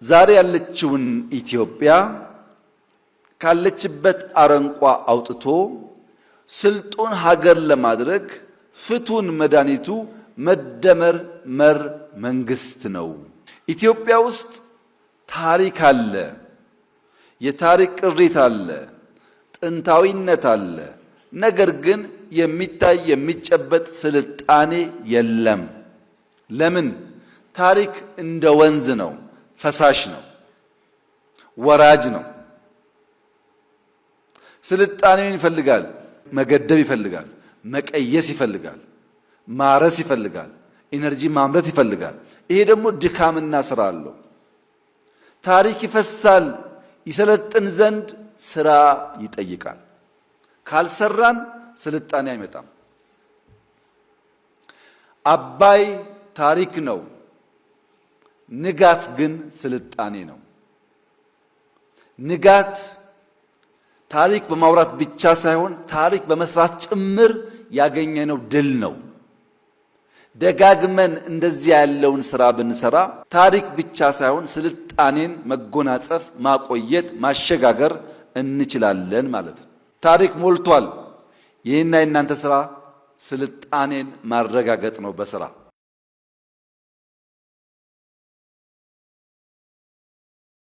ዛሬ ያለችውን ኢትዮጵያ ካለችበት አረንቋ አውጥቶ ስልጡን ሀገር ለማድረግ ፍቱን መድኃኒቱ መደመር መር መንግስት ነው። ኢትዮጵያ ውስጥ ታሪክ አለ፣ የታሪክ ቅሪት አለ፣ ጥንታዊነት አለ። ነገር ግን የሚታይ የሚጨበጥ ስልጣኔ የለም። ለምን? ታሪክ እንደ ወንዝ ነው፣ ፈሳሽ ነው፣ ወራጅ ነው። ስልጣኔን ይፈልጋል፣ መገደብ ይፈልጋል፣ መቀየስ ይፈልጋል፣ ማረስ ይፈልጋል፣ energy ማምረት ይፈልጋል። ይሄ ደግሞ ድካምና ስራ አለው። ታሪክ ይፈሳል፣ ይሰለጥን ዘንድ ስራ ይጠይቃል። ካልሰራን ስልጣኔ አይመጣም። አባይ ታሪክ ነው። ንጋት ግን ስልጣኔ ነው። ንጋት ታሪክ በማውራት ብቻ ሳይሆን ታሪክ በመስራት ጭምር ያገኘነው ድል ነው። ደጋግመን እንደዚህ ያለውን ስራ ብንሰራ ታሪክ ብቻ ሳይሆን ስልጣኔን መጎናጸፍ፣ ማቆየት፣ ማሸጋገር እንችላለን ማለት ነው። ታሪክ ሞልቷል። ይህና የእናንተ ስራ ስልጣኔን ማረጋገጥ ነው በስራ።